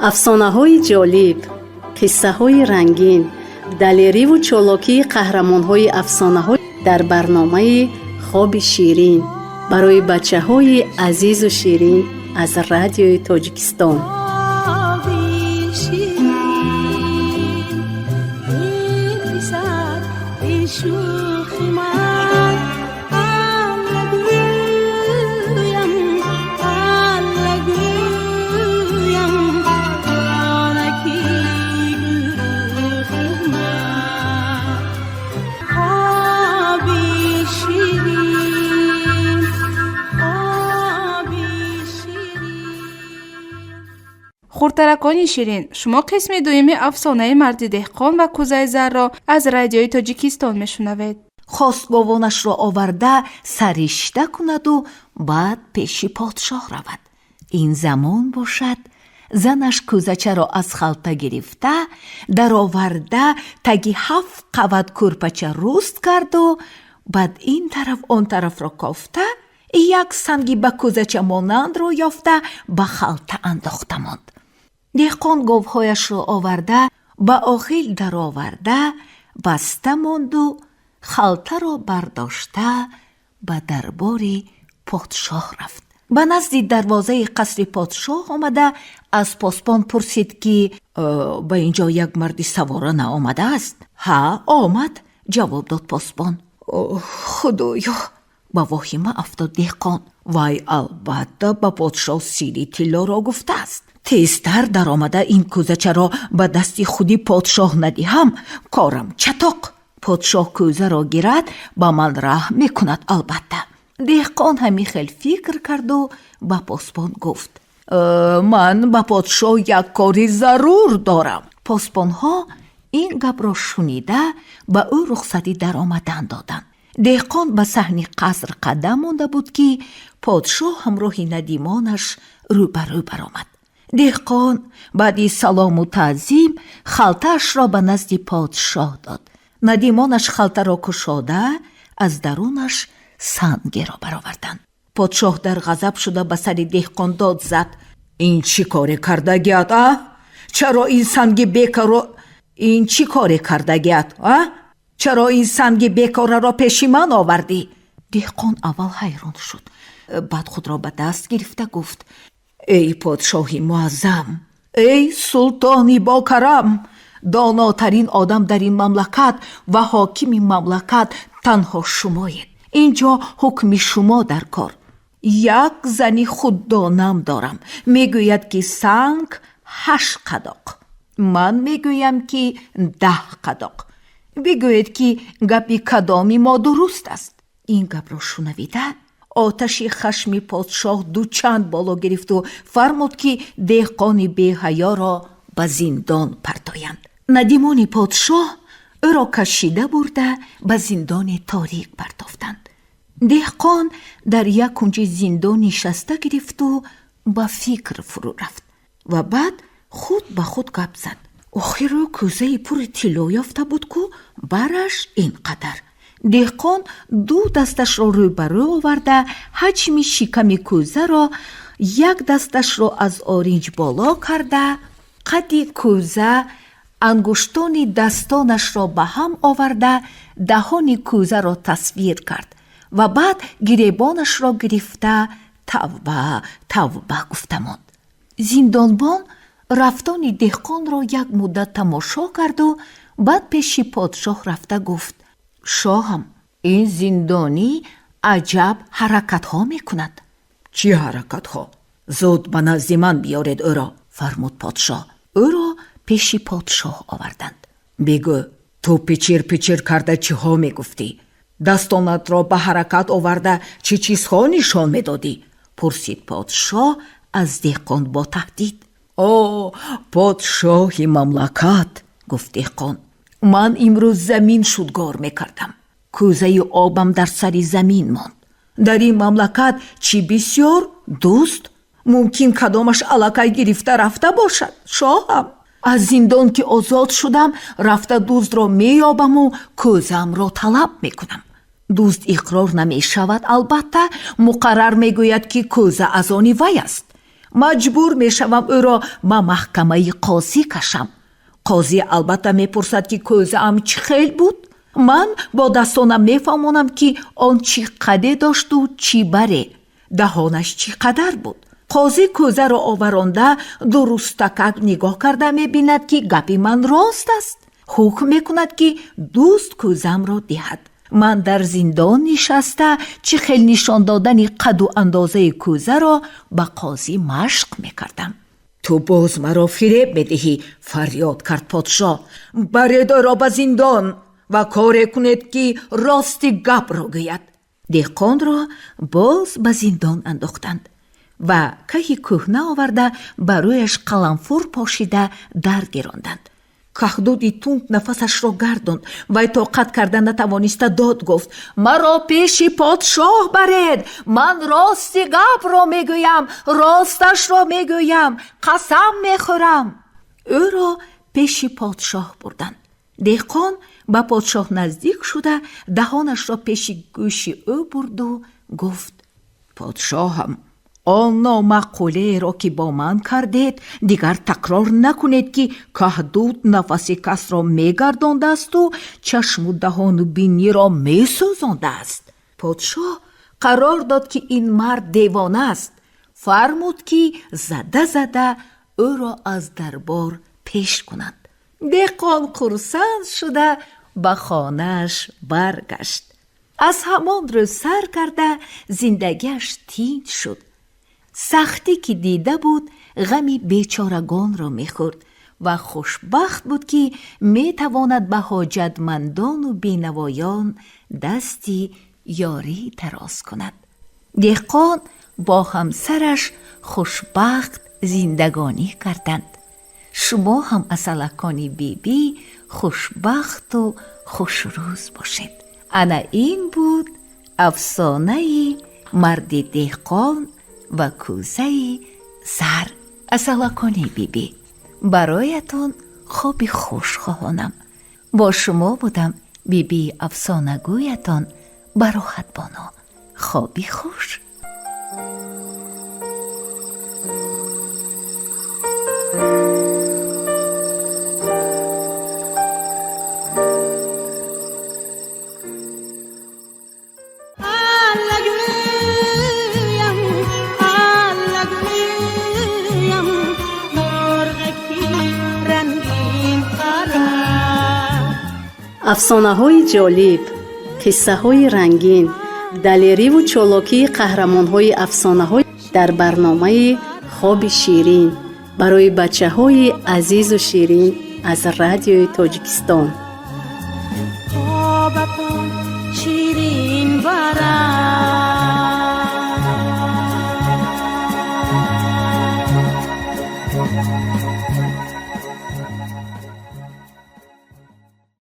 Афсонаҳои ҷолиб, қиссаҳои рангин, далериву чолокии қаҳрамонҳои афсонаҳо дар барномаи «Хоби ширин» барои бачаҳои азизу ширин аз Радиои Тоҷикистон. Хоби ширин, эй писар, эй шӯхи ман, Алла гӯям, Алла гӯям, онаки гурӯхи ман. Хоби ширин, хоби ширин. Хурдтаракони ширин, шумо қисми дуюми афсонаи «Марди деҳқон ва кӯзаи зарро» аз Радиои Тоҷикистон мешунавед. Хост говонашро оварда саришта кунаду баъд пеши подшоҳ равад. Ин замон бошад, занаш кӯзачаро аз халта гирифта дароварда, таги ҳафт қават кӯрпача руст карду баъд ин тараф, он тарафро кофта, як санги ба кӯзача монандро ёфта, ба халта андохта монд. Деҳқон говҳояшро оварда, ба охил дароварда баста монду халтаро бардошта ба дарбори подшоҳ рафт. Ба назди дарвозаи қасри подшоҳ омада, аз посбон пурсид, ки «Э, ба ин ҷо як марди савора наомадааст?» «Ҳа, омад», ҷавоб дод посбон. «Худоё!» ба воҳима афтод деҳқон. «Вай албатта ба подшоҳ сири тиллоро гуфтааст. Тезтар даромада ин кӯзачаро ба дасти худи подшоҳ надиҳам, корам чатоқ. Подшоҳ кӯзаро гирад, ба ман раҳм мекунад албатта». Деҳқон ҳамин хел фикр карду ба посбон гуфт: «Э, ман ба подшоҳ як кори зарур дорам». Посбонҳо ин гапро шунида, ба ӯ рухсати даромадан доданд. Деҳқон ба саҳни қаср қадам монда буд, ки подшоҳ ҳамроҳи надимонаш рӯбарӯ баромад. Деҳқон баъди салому таъзим халтаашро ба назди подшоҳ дод. Надимонаш халтаро кушода, аз дарунаш сангеро бароварданд. Подшоҳ дар ғазаб шуда, ба сари деҳқон дод зад: «Ин чӣ коре кардагиат, а? Чаро ин санги бекоро, ин чӣ коре кардагиат, а? Чаро ин санги бекораро пеши ман овардӣ?» Деҳқон аввал ҳайрон шуд, баъд худро ба даст гирифта гуфт: «Эй подшоҳи муаззам, эй султони бокарам, донотарин одам дар ин мамлакат ва ҳокими мамлакат танҳо шумоед. Ин ҷо ҳукми шумо дар кор. Як зани худдонам дорам, мегӯяд, ки санг ҳашт қадоқ, ман мегӯям, ки 10 қадоқ. Бигӯед, ки гапи кадоми мо дуруст аст?» Ин гапро шунавида, оташи хашми подшоҳ дучанд боло гирифту фармуд, ки деҳқони беҳаёро ба зиндон партоянд. Надимони подшоҳ ӯро кашида бурда, ба зиндони торик партофтанд. Деҳқон дар як кунҷи зиндон нишаста гирифту ба фикр фурӯ рафт ва баъд худ ба худ гап зад: «Охир ӯ кӯзаи пури тилло ёфта буд ку, бараш ин қадар». Деҳқон ду дасташро рӯбарӯ оварда, ҳаҷми шиками кӯзаро, як дасташро аз оринҷ боло карда, қадди кӯза, ангуштони дастонашро ба ҳам оварда, даҳони кӯзаро тасвир кард ва баъд гиребонашро гирифта, «Тавба, тавба» гуфта монд. Зиндонбон рафтони деҳқонро як муддат тамошо карду баъд пеши подшоҳ рафта гуфт: «Шоҳам, ин зиндонӣ аҷаб ҳаракатҳо мекунад». «Чӣ ҳаракатҳо? Зуд ба назди ман биёред ӯро», фармуд подшоҳ. Ӯро пеши подшоҳ оварданд. «Бигӯ, ту пичир пичир карда чиҳо мегуфтӣ? Дастонатро ба ҳаракат оварда, чӣ чизҳо нишон медодӣ?» пурсид подшоҳ аз деҳқон бо таҳдид. «О, подшоҳи мамлакат», гуфт деҳқон, «ман имрӯз замин шудгор мекардам, кӯзаи обам дар сари замин монд. Дар ин мамлакат чӣ бисёр дузд, мумкин кадомаш аллакай гирифта рафта бошад. Шоҳам, аз зиндон ки озод шудам, рафта дуздро меёбаму кӯзаамро талаб мекунам. Дузд иқрор намешавад, албатта, муқаррар мегӯяд, ки кӯза аз они вай аст. Маҷбур мешавам ӯро ба маҳкамаи қозӣ кашам. Қозӣ албатта мепурсад, ки кӯзаам чӣ хел буд. Ман бо дастонам мефаҳмонам, ки он чӣ қаде дошту чӣ баре, даҳонаш чӣ қадар буд. Қозӣ кӯзаро оваронда дурустакак нигоҳ карда мебинад, ки гапи ман рост аст. Ҳукм мекунад, ки дӯст кӯзамро диҳад. Ман дар зиндон нишаста чӣ хел нишон додани қаду андозаи кӯзаро ба қозӣ машқ мекардам. Ту боз маро фиреб медиҳӣ, фарёд кард подшоҳ. Баред ӯро ба зиндон ва коре кунед, ки рости гапро гӯяд. Деҳқонро боз ба зиндон андохтанд ва каҳи кӯҳна оварда ба рӯяш қаламфур пошида дар гиронданд. Каҳдуди тунд нафасашро гардонд. Вай тоқат карда натавониста дод гуфт: маро пеши подшоҳ баред, ман рости гапро мегӯям, росташро мегӯям, қасам мехӯрам. Ӯро пеши подшоҳ бурданд. Деҳқон ба подшоҳ наздик шуда даҳонашро пеши гӯши ӯ бурду гуфт: подшоҳам, он номаъқулеро, ки бо ман кардед, дигар такрор накунед, ки каҳдуд нафаси касро мегардондаасту чашму даҳону биниро месӯзондааст. Подшоҳ қарор дод, ки ин мард девона аст. Фармуд, ки зада зада ӯро аз дарбор пеш кунанд. Деҳқон хурсанд шуда ба хонааш баргашт. Аз ҳамон рӯз сар карда зиндагиаш тинҷ шуд. Сахтӣ ки дида буд, ғами бечорагонро мехӯрд ва хушбахт буд, ки метавонад ба ҳоҷатмандону бенавоён дасти ёрӣ дароз кунад. Деҳқон бо ҳамсараш хушбахт зиндагонӣ карданд. Шумо ҳам, асалакони бибӣ, хушбахту хушрӯз бошед. Ана ин буд афсонаи марди деҳқон ва кӯзаи зар. Асалакони бибӣ, бароятон хоби хуш хоҳонам. Бо шумо будам бибии афсонагӯятон Бароҳатбоно. Хоби хуш. Аллагӯям, аллагӯям, мурғаки рангин парад. Афсонаҳои ҷолиб, қиссаҳои рангин, далериву чолокии қаҳрамонҳои афсонаҳо дар барномаи хоби ширин барои бачаҳои азизу ширин аз радиои Тоҷикистон. Хобатон ширин барад.